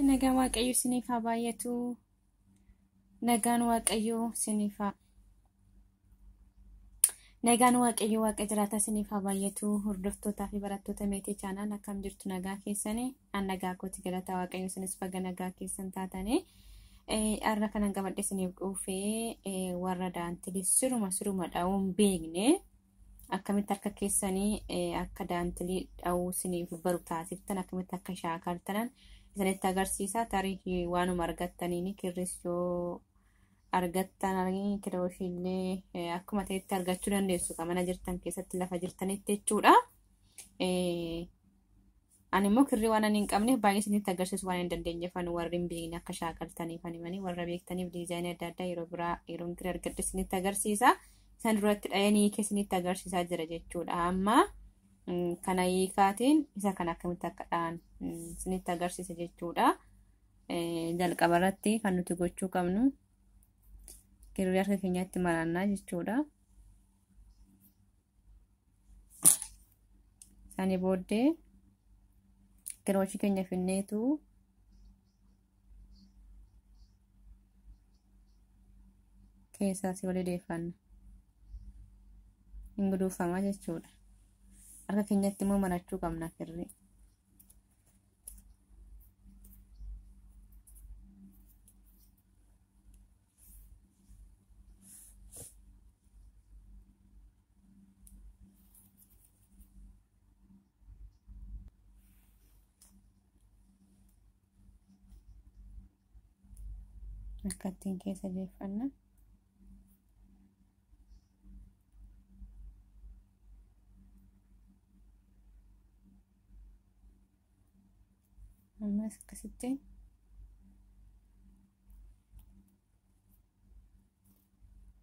Nagaan Waaqayyoo isiniif haa baay'atu. Nagaan Waaqayyoo isiniif haa Nagaan Waaqayyoo Waaqa jiraataa isiniif haa baay'atu. Hordoftootaa fi barattoota Meetii Chaanaal akkam jirtu nagaa keessanii? An nagaa kooti galataa Waaqayyoo isinis baga nagaa keessan taatanii. Har'a kanan qabadhe isiniif dhufee warra daantilii siruma siruma dha'uu hin beekne akkamitti harka keessanii akka daantilii dha'uu isiniif baru taasiftan akkamitti akka shaakaltanan isinitti agarsiisa. Tarii waanuma argattaniin kirris yoo argattan kirooshiillee akkuma ta'etti argachuu dandeessu kan mana jirtan keessatti lafa jirtanitti jechuudha. Ani immoo kirrii waan ani hin qabneef baay'ee isinitti agarsiisu waan hin dandeenyeef ani warri hin beekne akka shaakaltaniif ani manii warra beektaniif diizaayinii adda addaa yeroo biraa yeroon kirrii argadhe isinitti agarsiisa. Isaan duratti dhayanii hiikee isinitti agarsiisaa jira jechuudha. Amma kana hiikaatiin isa kana akkamitti akka dha'an isinitti agarsiisa jechuudha. Jalqaba irratti kan nuti gochuu qabnu kirrii harka keenyatti marannaa jechuudha. Sani booddee kirooshii keenya finneetu keessaa si walii deeffanna. Hin guduufamaa jechuudha. Harka keenyatti immoo marachuu qabna kirrii. Akkattiin keessa deeffanna. Ammas akkasitti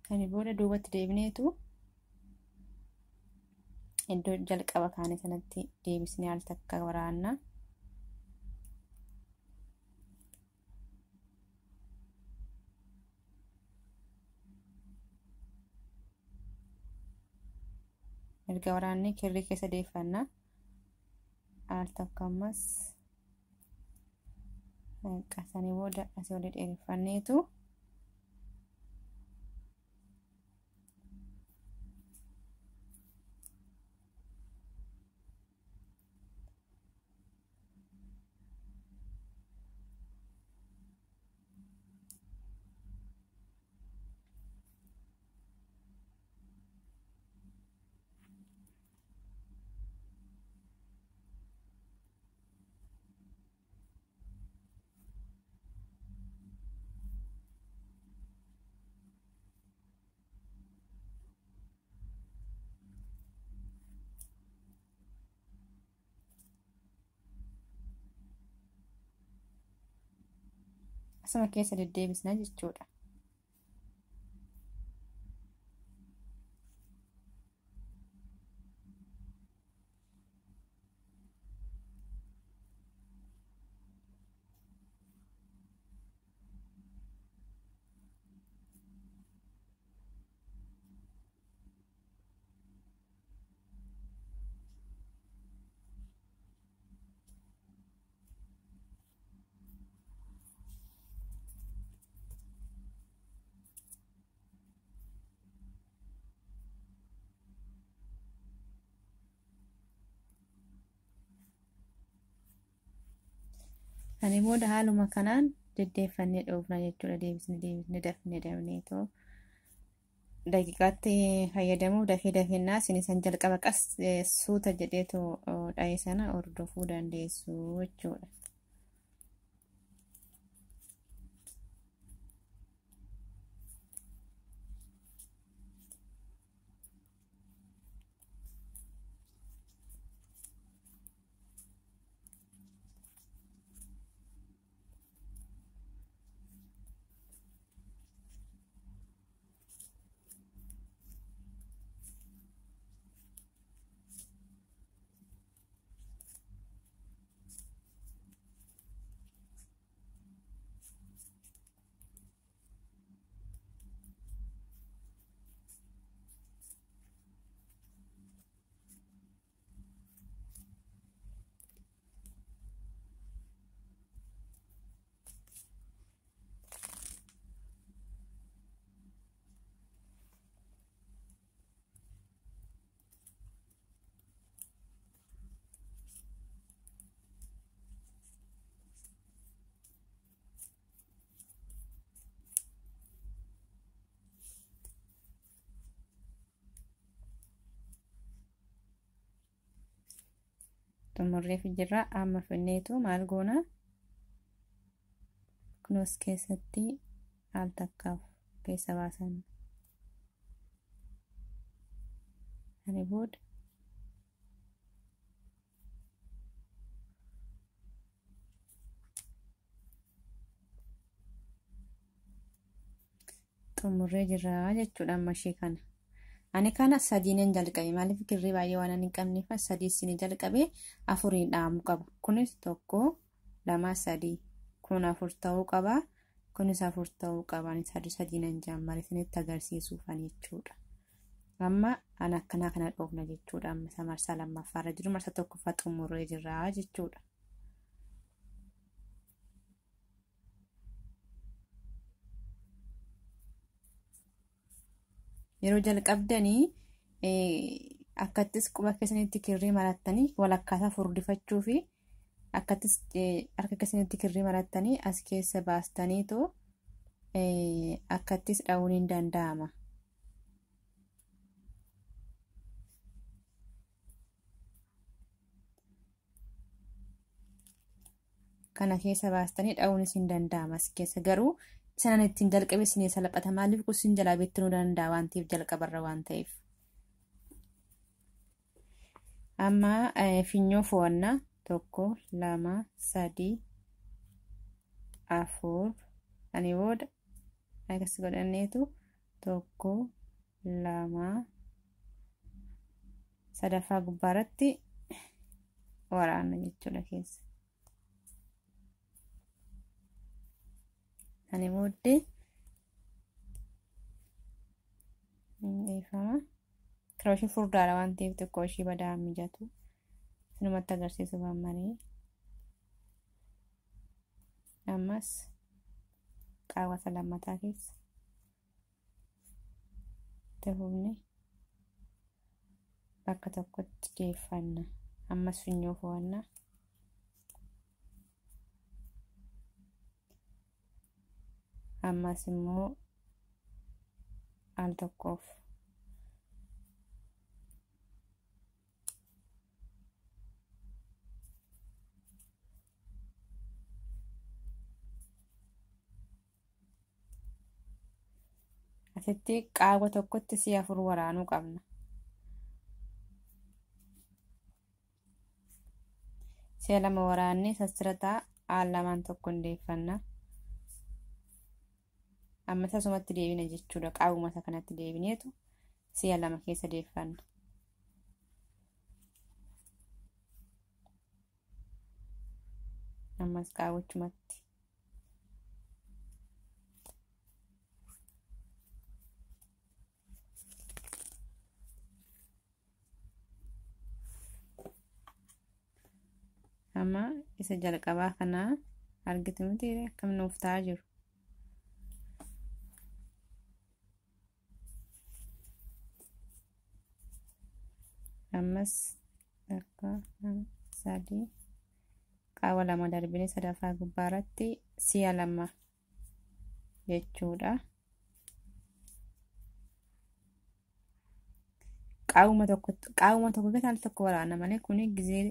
kan booda duubatti deebineetu iddoo jalqaba kaane sanatti deebisnee al takka waraanna. Erga waraannee kirrii keessa deeffanna. Al takka ammas sanii booda asii olii dheereffanneetu asuma keessa deddeebisna jechuudha. Ani booda haaluma kanaan deddeeffannee dhoofna jechuudha. Deebisne deebisne dafne dafneetoo daqiiqaatti fayyadamuu dafee dafennaa isin isan jalqaba qas suuta jedheetoo dha'ee sana hordofuu dandeessu jechuudha. Xumurreef jirra. Amma finneetu maal goona? Kunuus keessatti al takkaaf keessa baasan. Ani booda xumurree jirra jechuudha amma ishee kana. Ani kana sadiinin jalqabe. Maaliif kirrii baay'ee waan hin qabneef sadii isin jalqabe, afuriin dhahamuu qaba. Kunis 1, 2, 3, kun afur ta'uu qaba. Kunis afur ta'uu qaba. Ani sadii sadiinan jaammare isinitti agarsiisuufan jechuudha. Amma an akkanaa kana dhoofna jechuudha. Amma isa marsaa lammaffaarra jiru, marsaa tokkoffaa xumurree jirra jechuudha. Yeroo jalqabdanii akkattis quba keessanitti kirrii marattanii walakkaasaa furdifachuu fi akkattis harka keessanitti kirrii marattanii as keessa baastaniitu akkattis dha'uun hin danda'ama. Kana keessa baastanii dha'uunis hin danda'ama as keessa, garuu isa nan ittiin jalqabe isinii salphata. Maaliif kun jalaa bittinuu danda'a waan ta'eef, jalqabarra waan ta'eef. Amma finyoo fo'annaa 1, 2, 3, 4, ani booda akkas godhanneetu 1, 2, sadaffaa gubbaarratti waraanna jechuudha keessa. Ani booddee dhiifama. Kirooshiin furdaadha waan ta'eef xiqqoo ishii badaa mijatu. Isinumatti agarsiisuuf ammaree. Ammas qaawwata lammataa keessa itti fufne bakka tokkotti deeffanna. Ammas funyoo fo'annaa. Ammas immoo al tokkoof asitti qaawwa tokkotti si'a afur waraanuu qabna. Si'a lama waraannee sassirataa al lamaan tokko hundeeffanna. Amma asumatti deebina jechuudha. Qaawwuma isa kanatti deebineetu si'a lama keessa deeffanna. Ammas qaawwichumatti. Amma isa jalqabaa kanaa argitu miti akkam nuuf ta'aa jiru. Ammas 1, 2, 3, qaawwa lama darbinee sadaffaa gubbaarratti si'a lama jechuudha. Qaawwuma tokko keessa al tokko waraanna malee kuni gizee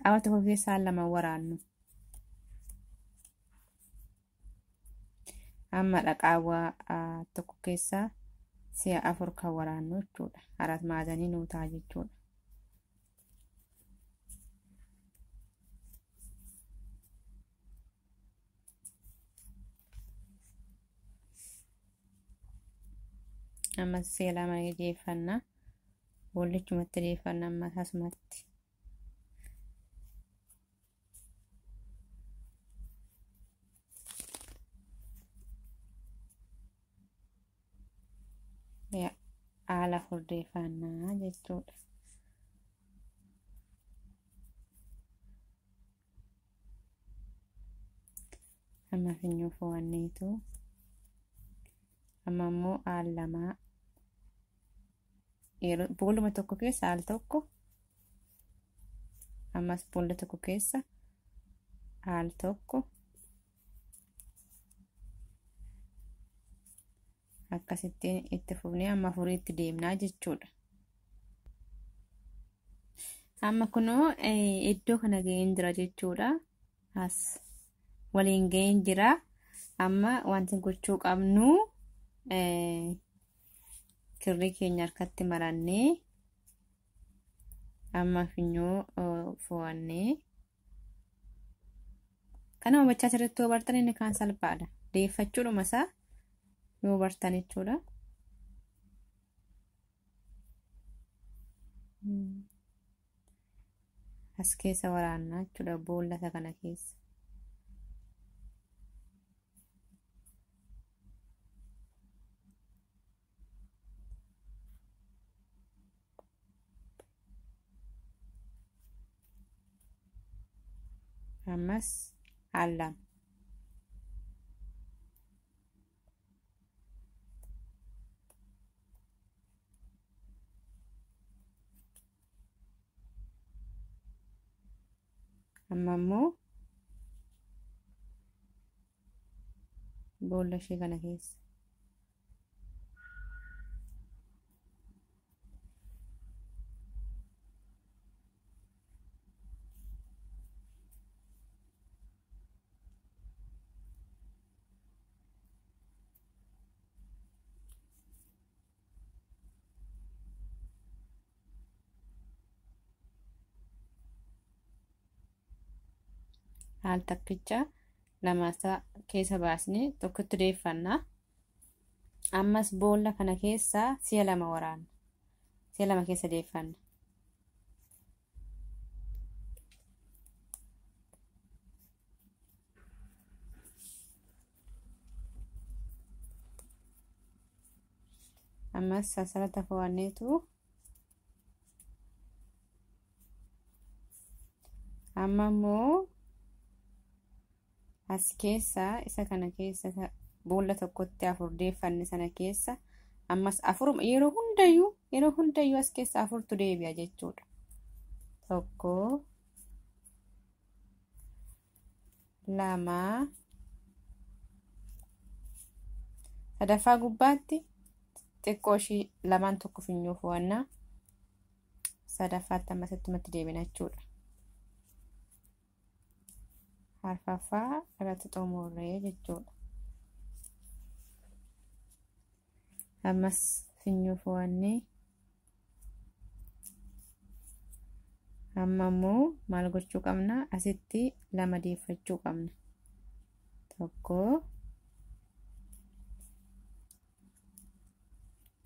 qaawwa tokko keessa al lama waraannu. Ammadha qaawwa tokko keessa si'a afur kan waraannu jechuudha. Arat maazanii nuu ta'a jechuudha. Ammas si'a lama deeffanna. Boollichumatti deeffanna ammas asumatti. Haala afur deeffannaa jechuudha. Amma finyoo fo'anneetu amma immoo al lamaa boolluma tokko keessa al tokko, ammas boolla tokko keessa al tokko, akkasittiin itti fufnee amma afuriitti deemnaa jechuudha. Amma kunoo iddoo kana ga'een jira jechuudha. As waliin ga'een jira. Amma wanti gochuu qabnu kirrii keenya harkatti marannee amma funyoo fo'annee kana hubachaa sirriitti yoo bartan inni kaan salphaadha. Deeffachuudhuma isaa yoo bartan jechuudha. As keessa waraannaa jechuudha boolla isa kana keessa. Ammas al lama. Amma immoo boolla ishee kana keessa. Haal takkicha lamaasaa keessa baasnee tokkotti deeffanna. Ammas boolla kana keessa si'a lama waraanna. Si'a lama keessa deeffanna. Ammas sansalata fo'anneetu amma immoo as keessa isa kana keessa boolla tokkotti afur deeffanne sana keessa ammas afur yeroo hundayyuu as keessa afurtu deebi'a jechuudha. 1 2 sadaffaa gubbaatti xiqqoo ishii lamaan tokko funyoo fo'annaa sadaffaatti ammas ittumatti deebina jechuudha. Arfaffaa irratti xumurree jechuudha. Ammas funyoo fo'annee amma immoo maal gochuu qabna? Asitti lama deeffachuu qabna. 1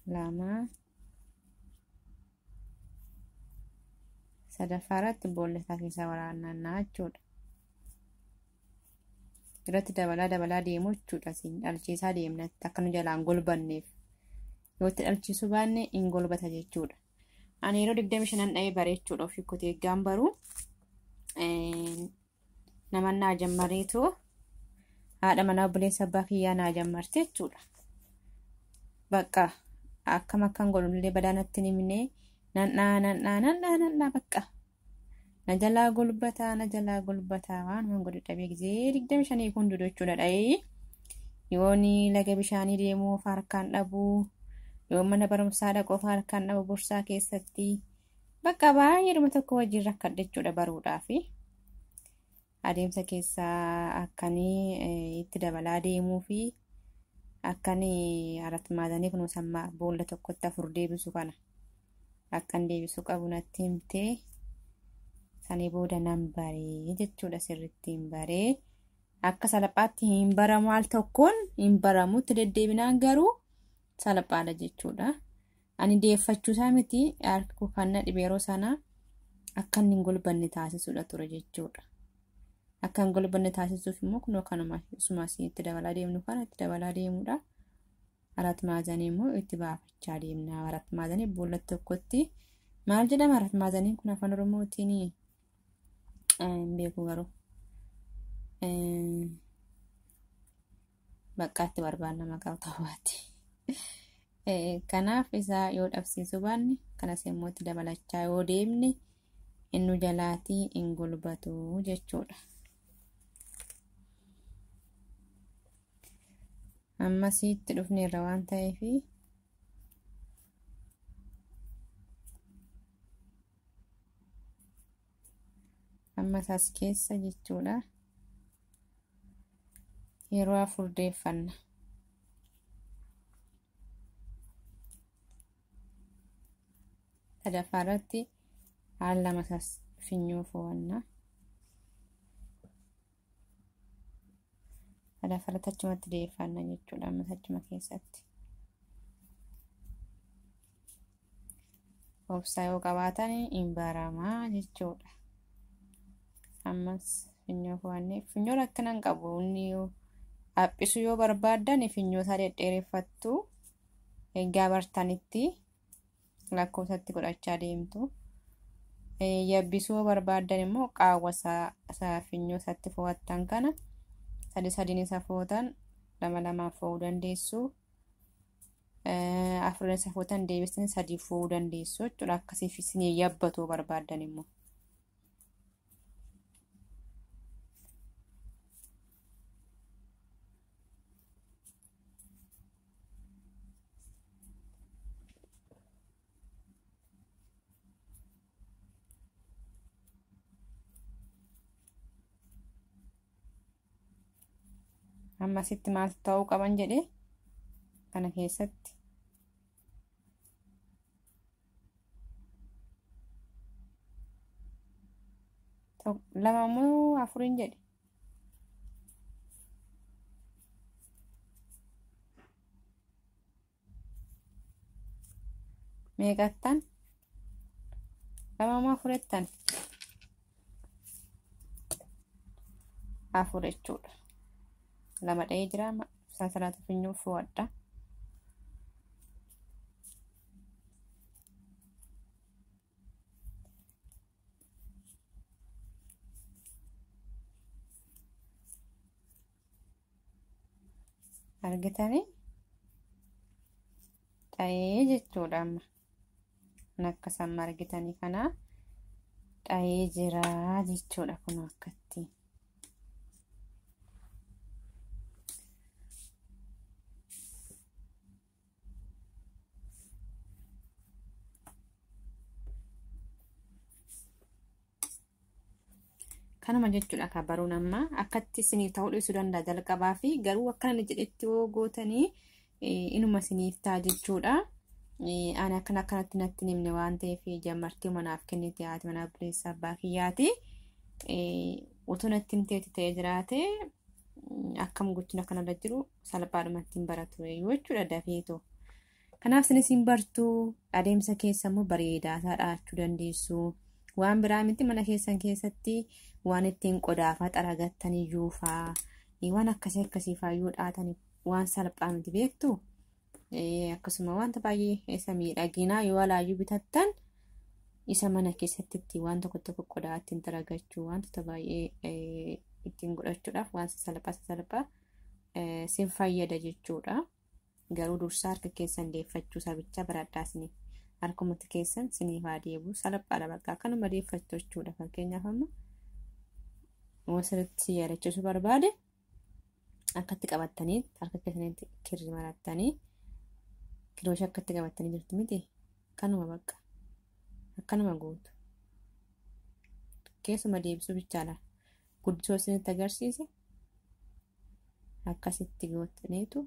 2 sadaffaa irratti boolla isaa keessa waraannaa jechuudha. Irratti dabalaa dabalaa deemu jechuudha. Siin dhalchiisaa deemnatti akka nu jalaan golbanneef yoo itti dhalchiisuu baanne hin golbata jechuudha. Ani yeroo 25 dha'ee bareechuudha ofii kotee eeggaan baruu nama naa jammareetu haadha manaa obboleessa abbaa kiyyaa naa jammarte jechuudha. Bakka akkam akkan godhullee badaa natti hin himne nan dhaa bakka. Na jalaa golbataa waan godhu dhabee gisee 25 kun dudu jechuudha dha'ee yooni laga bishaanii deemuu of harkaan dhabuu yoo mana barumsaa dhaquu of harkaan dhabu borsaa keessatti bakka baay'eedhuma tokko wajjin rakkadhe jechuudha baruudhaafi adeemsa keessaa akkanii itti dabalaa deemuu fi akkanii arat maazanii kunuunsammaa boolla tokkotti afur deebisu kana akkan deebisu qabu natti himtee. Sanii booda nan baree jechuudha sirriitti hin baree akka salphaatti hin baramu al tokkoon hin baramu itti deddeebinaan garuu salphaadha jechuudha. Ani deeffachuusaa miti harka kan na dhibe yeroo sana akka inni hin golbanne taasisuudha ture jechuudha. Akka hin golbanne taasisuuf immoo kunoo kanuma isuma itti dabalaa deemnu kana itti dabalaa deemuudha. Arat maazanii immoo itti baafachaa deemna. Arat maazanii boolla tokkotti maal jedhama arat maazaniin kun afaan Oromootiin beeku garuu bakkaatti barbaadna maqaa ta'uwaati. Kanaaf isaa yoo dhabsiisuu baanne kanas immoo itti dabalachaa yoo deemne inni jalaatii hin golbatu jechuudha. Ammas itti dhufneerra waan ta'eef Ammas as keessa jechuudha. Yeroo 4 deeffanna. Sadaffaa irratti al 2 sas finyoo fo'anna. Sadaffaa irratti achumatti deeffanna jechuudha. Ammas achuma keessatti. Obsaa yoo qabaatan hin baramaa jechuudha. Ammas finyoo fo'annee finyoon akkana hin qabu. Inni haphisuu yoo barbaaddan finyoo isaa dhedheereffattu egaa bartanitti lakkoofsatti godhachaa deemtu. Yabbisuu yoo barbaaddan immoo qaawwa isaa finyoo isaatti fo'attan kana 3 3 isa footan 2 2 fo'uu dandeessu. 4 isa footan deebistanii 3 fo'uu dandeessu jechuudha. Akkasiif isin yabbatuu barbaaddan immoo. Ammasitti maaltu ta'uu qaban jedhee kana keessatti lama moo 4 jedhe meeqattan 2 moo 4 4 jechuudha. 2 dha'ee jira sansalata finyoo fo'adha. Argitanii dha'ee jechuudha amma. Akka isaan argitanii kana dha'ee jira jechuudha kun akkatti. Kanuma jechuudha akka baruun amma akkatti isiniif ta'uu dhiisuu danda'a jalqabaa fi garuu akkana jedhetti yoo gootanii inuma isiniif ta'a jechuudha. Ani akkana akkanatti natti himne waan ta'eef jammartii manaaf kennite haati manaa buleessa abbaa kiyyaati. Utuu natti himteeti ta'ee jiraate akkam gochuun akkanarra jiru salphaadhumatti hin baratu jechuudha dafeetoo. Kanaaf isinis hin bartu adeemsa keessa immoo bareedaa isaa dhahachuu dandeessu. Waan biraa miti mana keessan keessatti waan ittiin qodaafaa xaragattanii yuufaa waan akkasii akkasii faayyuu dhaatanii waan salphaa miti beektu. Akkasuma wanta baay'ee isa miidhaginaa yoo alaayyuu bitattan isa mana keessatti ittiin waan tokko tokko qodaa ittiin xaragachuu wantoota baay'ee ittiin godhachuudhaaf waan salphaa salphaa sin fayyada jechuudha. Garuu dursaa harka keessan deeffachuu sabicha baradhaa isinii. Harkumatti keessan siniif haa deebi'u salphaadha bakka akkanuma deeffattu jechuudha. Fakkeenyaaf amma waan sirriitti yaadachiisuu barbaade akkatti qabattanii harka keessanitti kirri marattanii kirooshee akkatti qabattanii jirtu miti kanuma bakka akkanuma gootu keessuma deebisuu bichaadha. Guddisoo isinitti agarsiise akkasitti gootaniitu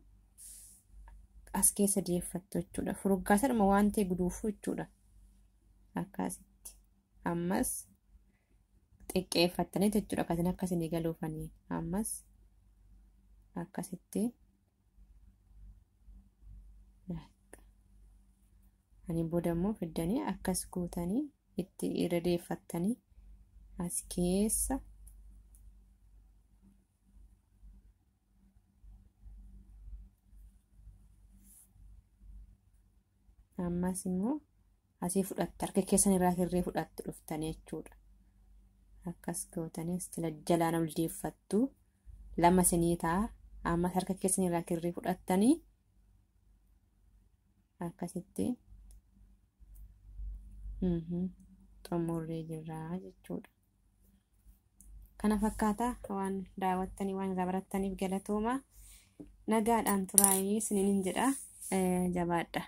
as keessa deeffattu jechuudha. Furgaasadhuma waan ta'e guduufuu jechuudha. Akkasitti ammas xiqqeeffattanii jechuudha. Akkasin akkasin galuufanii ammas akkasitti ani booda immoo fiddanii akkas gootanii itti irra deeffattanii as keessa ammas immoo asii fudhatte harka keessan irraa kirree fudhattu dhuftanii jechuudha. Akkas gootanii as jalaan ol deeffattu 2 sinii ta'a. Ammas harka keessan irraa kirree fudhattanii akkasitti xumurree jirra jechuudha. Kana fakkaata waan daawwattanii waan irraa barattaniif galatooma. Nagaadhaan turaayii isiniin jedha jabaadha.